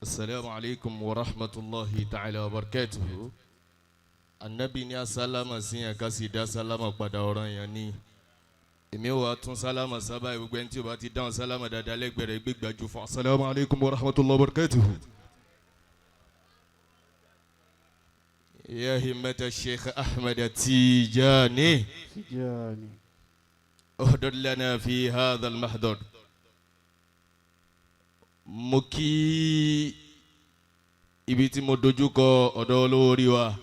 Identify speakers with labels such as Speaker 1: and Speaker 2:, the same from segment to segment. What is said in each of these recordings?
Speaker 1: Asalaamu alaykum wa rahmatulahi ta'ala wa barakatuhu. Anabi ní asálámà sí yẹn, ká sì dá sálámà padà, ọ̀ràn yẹn ni. Èmi wà tún sálámà sábà. Gbogbo ẹni tí o bá ti dáhùn sálámà dáadáa lẹ́gbẹ̀rẹ̀ gbégbájú fún. Asalaamu alaykum wa rahmatulahi wa barakatuhu. Ya himmata Sheikh Ahmed Tijani.
Speaker 2: Tijani.
Speaker 1: اهدر لنا في هذا المحضر. Mo kí ibi tí mo dojú kọ, ọ̀dọ̀ olówó orí wa.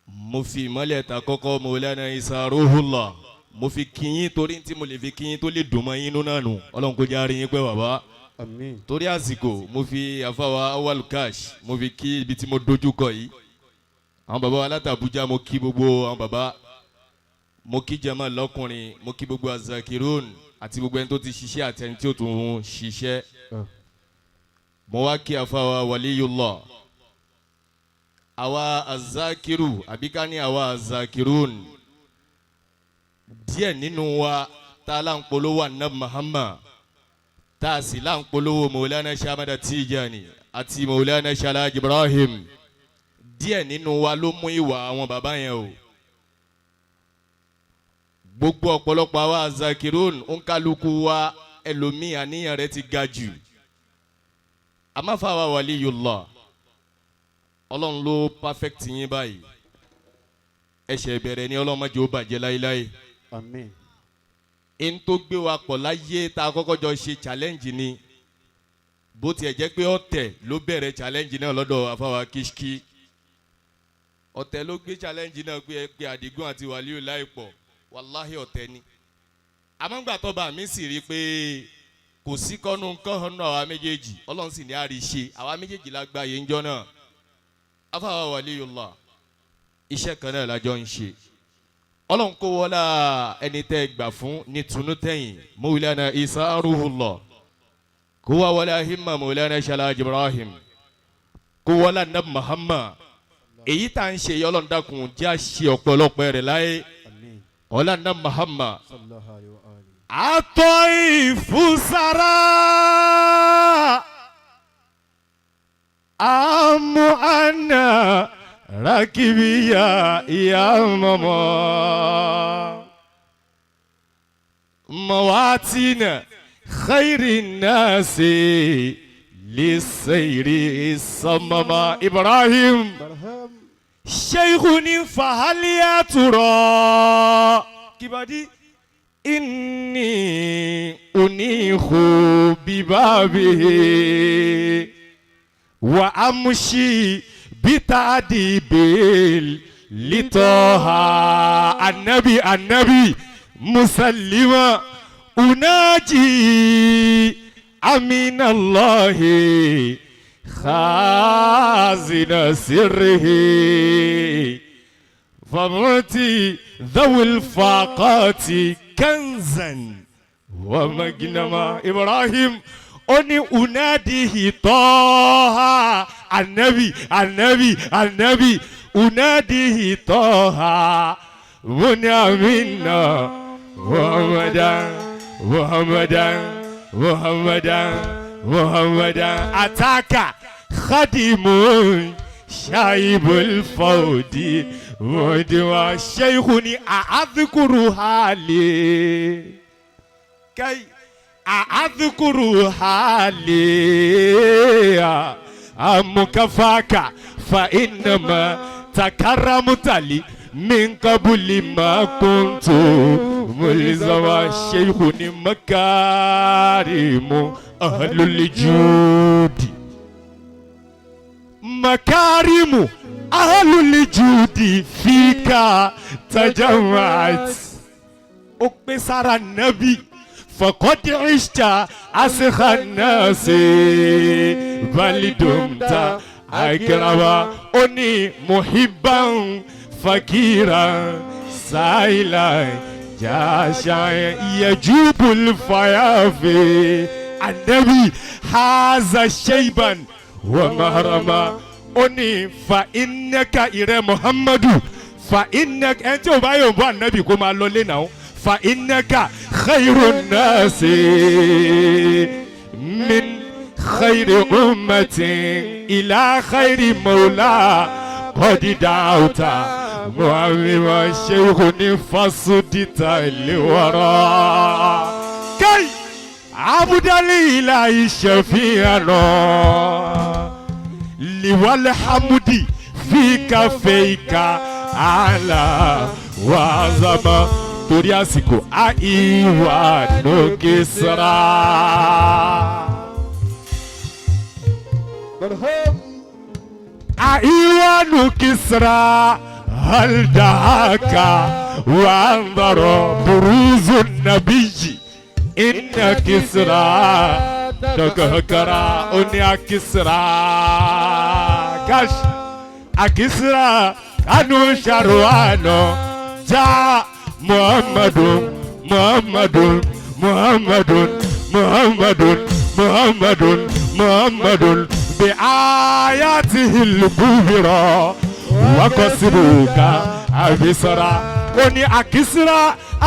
Speaker 1: Mo fi ìmọ́lẹ̀ ta kọ́kọ́ Mawlana Isa Ruhullah, mo fi kíyín torí tí mo lè fi kíyín tó lè dùn mọ́ yín nínú náà nù. Ọlọ́run kó jẹ́ àárín yín pẹ́, bàbá.
Speaker 2: Àmín.
Speaker 1: Torí àsìkò, mo fi àfàwà Awal Cash, mo fi kí ibi tí mo dojú kọ yìí, àwọn bàbá wa láti Abuja. Mo kí gbogbo àwọn bàbá, mo kí jama lọ́kùnrin, mo kí gbogbo azakirun àti gbogbo ẹni tó ti ṣiṣẹ́ àti ẹni tí ó tún ṣiṣẹ́. Mo wá kí àfàwà Waliyullah. Àwa azakiru, àbí ká ní àwa azakirun, díẹ̀ nínú wa tá a là ń polówó Anab Muhammad, tá a sì là ń polówó Mawlana Shamada Tijani àti Mawlana Shalaj Ibrahim, díẹ̀ nínú wa ló mú ìwà àwọn bàbá yẹn o. Gbogbo ọ̀pọ̀lọpọ̀ àwa azakirun, ònkálukú wa, ẹlòmíì àníyàn rẹ̀ ti ga jù. Amáfàwà Waliyullah, Ọlọ́run ló perfect yín báyìí. Ẹsẹ̀ ìbẹ̀rẹ̀ ni, Ọlọ́run má jẹ́ ó bàjẹ́ láéláé.
Speaker 2: Àmín.
Speaker 1: N tó gbé wa pọ̀ láyé tá a kọ́kọ́ jọ ṣe challenge ni, bó tiẹ̀ jẹ́ pé ọ̀tẹ̀ ló bẹ̀rẹ̀ challenge náà lọ́dọ̀ àfàwà Kishki. Ọ̀tẹ̀ ló gbé challenge náà pé ẹ pé Àdìgún àti Wàlíù láìpọ̀. Wàláhì, ọ̀tẹ̀ ni. Àmọ́ngbà mi sì rí i pé kò sí kọ́nu kọ́hónú àwa méjèèjì, Ọlọ́run sì ní àrí ṣe àwa méjèèjì la gba yìí ń jọ náà. Afáwa Waliyullah, iṣẹ́ kan náà lájọ ń ṣe. Ọlọ́run kó wọlá ẹni tẹ́ gbà fún ní tunu tẹ̀yìn, Mawlana Isa Ruhullah, kó wá wọlé ahimma Mawlana Shalaj Ibrahim, kó wọlá Nab Muhammad. Èyí tá à ń ṣe yìí, Ọlọ́run dákun jẹ́ àṣe ọ̀pọ̀lọpọ̀ rẹ̀ láyé.
Speaker 2: Àmín.
Speaker 1: Ọlá Nab Muhammad.
Speaker 2: Sallallahu alayhi wa alihi.
Speaker 1: Atọ́ ìfúsàrà àmú àná rakibiya ìyá mọ̀mọ́ mawatina khayri nasi lisayri samama Ibrahim.
Speaker 2: Barham.
Speaker 1: Sheikhuni fahaliya tura kibadi inni unihu bibabihi wa amshi bitadibil litoha annabi annabi musallima unaji aminallahi khazina sirrihi فمعتي ذوي الفاقات كنزا ومجنما إبراهيم أني أناديه طه النبي النبي النبي أناديه طه بنيامنا محمدا محمدا محمدا محمدا أتاك خادم شايب الفودي ودوا شيخني أذكر حالي كي أذكر حالي أم كفاك فإنما تكرمت لي من قبل ما كنت ملزما. شيخني مكارم أهل الجود، مكارم أهل الجود فيك تجمعت. Ó pé sára nàbí. فقد عشت أسخى الناس بل دمت أكرما. أني محبا فقيرا سائلا جاشا يجوب الفيافي النبي هذا شيبا ومهرما. أني فإنك إلى محمد فإنك أنت وبايو النبي كما لولينا فإنك خير الناس من خير أمة إلى خير مولى قد دعوت معلم الشيخ فصدت لوراء كي عبد الإله شفيعنا لوالحمد فيك فيك على وعظم torí àsìkò àìwá lókè sọ́ra. Àìwá lókè sọ́ra haldaka wà ń bọ̀rọ̀ buruzu nabiyyi inna kisra dọ̀gọ̀gọ̀rọ̀ ó ní akisra kash akisra anu sharuano ja. Muhammadun Muhammadun Muhammadun Muhammadun Muhammadun Muhammadun bi ayatihil kubra wa qasruka abisara oni akisra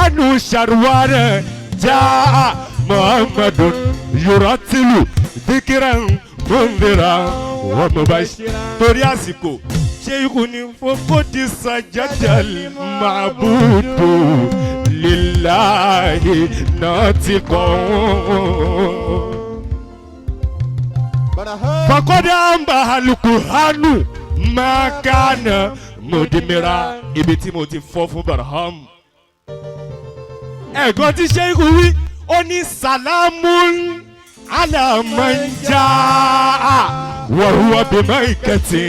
Speaker 1: anu sharwana jaa Muhammadun yuratilu dhikran mundira wa mubashira. Torí àsìkò ṣéyíkù ní fokodi sajadal mabudu lillahi náà ti kọ́. Fakọ́dé àǹbá alukuhanu makana mudimira ibi tí mo ti fọ́ fún Barham. Ẹ̀gbọ́n tí ṣéyíkù wí ó ní sàlámùn alamanja wàhùwà bímọ ìkẹtì.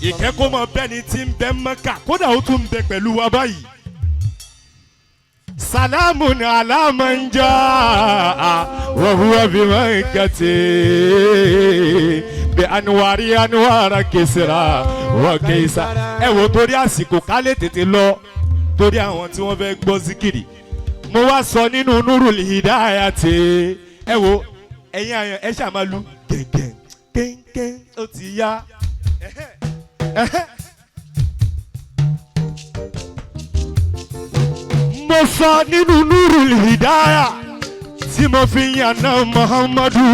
Speaker 1: Ìkẹ́kọ̀ọ́ mọ bẹ́ẹ̀ ni tí ń bẹ Mẹ́kà kódà ó tún ń bẹ pẹ̀lú wa báyìí. Salamun ala man jaa wa huwa bi makkati bi anwari anwara kisra wa kaisa. Ẹ wo torí àsìkò ká lè tètè lọ torí àwọn tí wọ́n fẹ́ gbọ́ síkìrì. Mo wá sọ nínú Nurul Hidayati ẹ wo ẹ̀yin àyàn ẹ ṣáà máa lu gẹ̀gẹ̀ kéńké ó ti yá. Mo sọ nínú Nurul Hidaya tí mo fi yan náà Muhammadu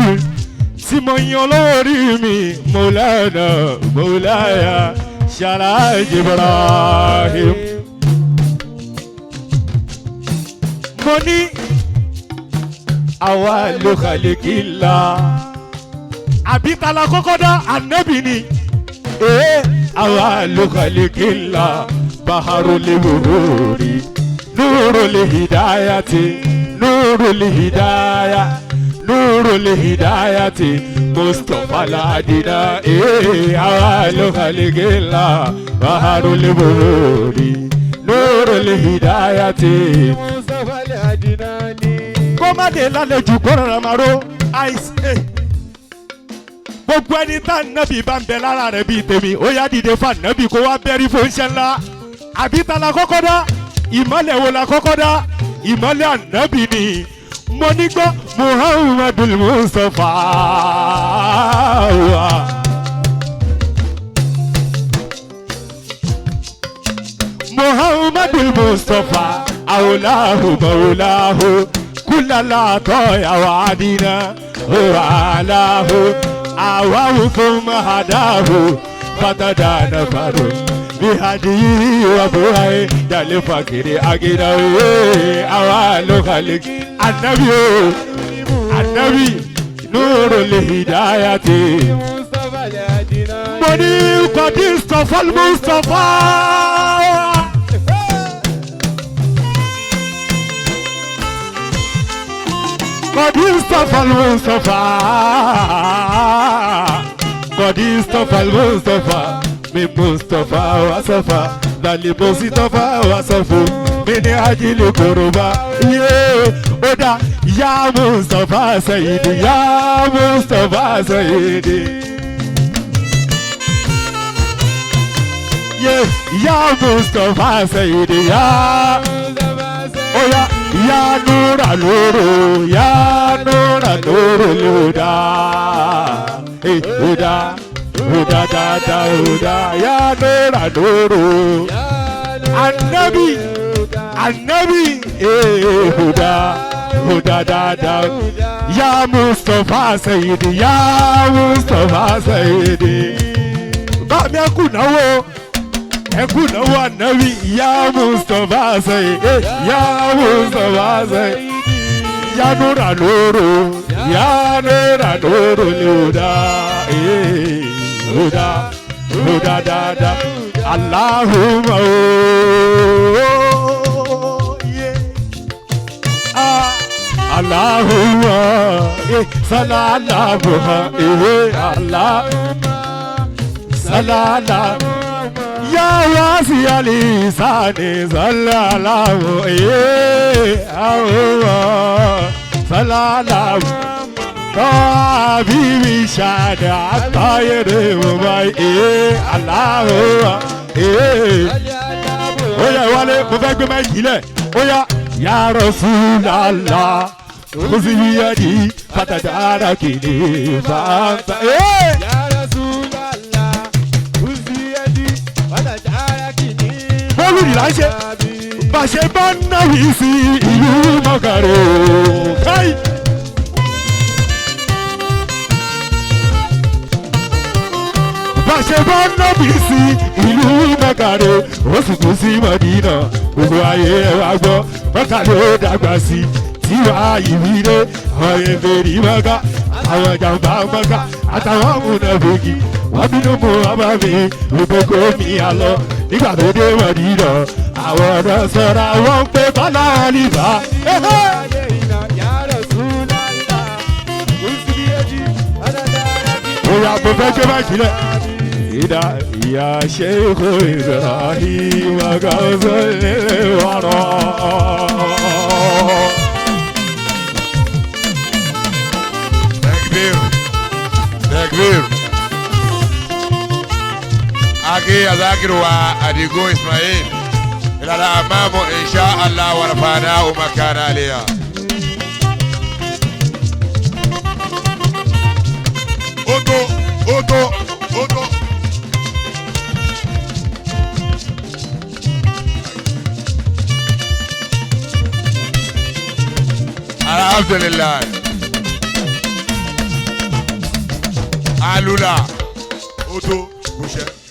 Speaker 1: tí mo yan lórí mi Maulana Maulaya Sharaj Ibrahim. Mo ní àwa ló khalikillah àbí tala kọ́kọ́ dá ànábì ni. Àwa ló khalikillah baharul bururi nurul hidayati nurul hidaya nurul hidayati Mustapha ladina. Àwa ló khalikillah baharul bururi nurul hidayati
Speaker 2: Mustapha ladina ni.
Speaker 1: Kó má dé lálejò kó rọra máa ró ice. Gbogbo ẹni tá nàbì bá ń bẹ lára rẹ bíi tèmi ó yá dìde fún ànábì kó wá bẹ́rí fún iṣẹ́ ńlá. Àbí ta la kọ́kọ́ dá ìmọ́lẹ̀ wo la kọ́kọ́ dá ìmọ́lẹ̀ ànábì ni. Mo ní gbọ́ Muhammadul Mustapha. Muhammadul Mustapha awulahu mawulahu kulala tọ́ya wàdínà wàhálàhu awahu fún hadahu fatadana faru bihadiyi wa buhai dalẹ fakiri agidawe awa lókàlẹ anabi o anabi nurul hidayati.
Speaker 2: Mustapha ladina.
Speaker 1: Mo ní kọ́dí Mustapha Mustapha. Kọ́dí Mustapha Mustapha. Kọ́dí Mustapha Mustapha. Mi Mustapha wasafa. Dali Mustapha wasafu. Mi ní ajílẹ̀ koroba. Yé ó dá ya Mustapha Sayidi. Ya Mustapha Sayidi. Yeah, ya Mustapha Sayidi ya. Oya ya Nura Nuru ya Nura Nuru Huda. Hey, Huda Huda da da Huda ya Nura Nuru. Annabi Annabi eh Huda
Speaker 3: Huda dada. Ya Mustapha Sayyidi, Ya Mustapha Sayyidi. Bámi ẹ kú náwó, ẹ kú náwó ànábì. Ya Mustapha Sayyidi, Ya Mustapha Sayyidi. Ya Nura Nuru, Ya Nura Nuru Huda, Huda, Huda dada. Allahumma oh, yeah. Ah, Allahumma sallallahu Allah sallallahu ya wasi alisani sallallahu Allah sallallahu Habibi shada atayere mumai Allahu. Ó yá wálé, mo fẹ́ gbé máìkì lẹ̀. Ó yá ya Rasulallah kùsìyàdì pàtàkì kìíní fàǹtà.
Speaker 2: Ya Rasulallah, kùsìyàdì pàtàkì kìíní.
Speaker 3: Bọ́ọ̀lù ni là ń ṣe bàṣẹ bá ń náwì sí ìlú mọ́kàrò. Káì. Bàṣẹ bá ń náwì sí ìlú mọ́kàrò, ó sì kú sí Mọ̀dínà, gbogbo ayé ẹ wá gbọ́, mọ́kà ló dàgbà sí tiwa ìwílé, àwọn èfèrè mọ́kà, àwọn jàǹbá mọ́kà, àtàwọn múnafíkì, wọ́n bínú mú ọmọ mi, wípé kó mi àlọ́. Nígbà tó dé Mọ̀dínà, àwọn ọ̀dọ́ sọ̀rọ̀ àwọn ń pè bọ́lá àlìbá.
Speaker 2: Ya Rasulallah, kùsìyàdì pàtàkì
Speaker 3: Bóyá mo fẹ́ gbé báyìí lẹ̀. Ìdá ìyá Sheikh Ibrahim Gawsul Wara.
Speaker 4: Takbir. Takbir. Aki Azakiru wa Adigun Ismail. إلى الأمام إن شاء الله ورفعناه مكان عليا. Oto, oto, oto. Alhamdulillah. Alula. Oto, Boucher.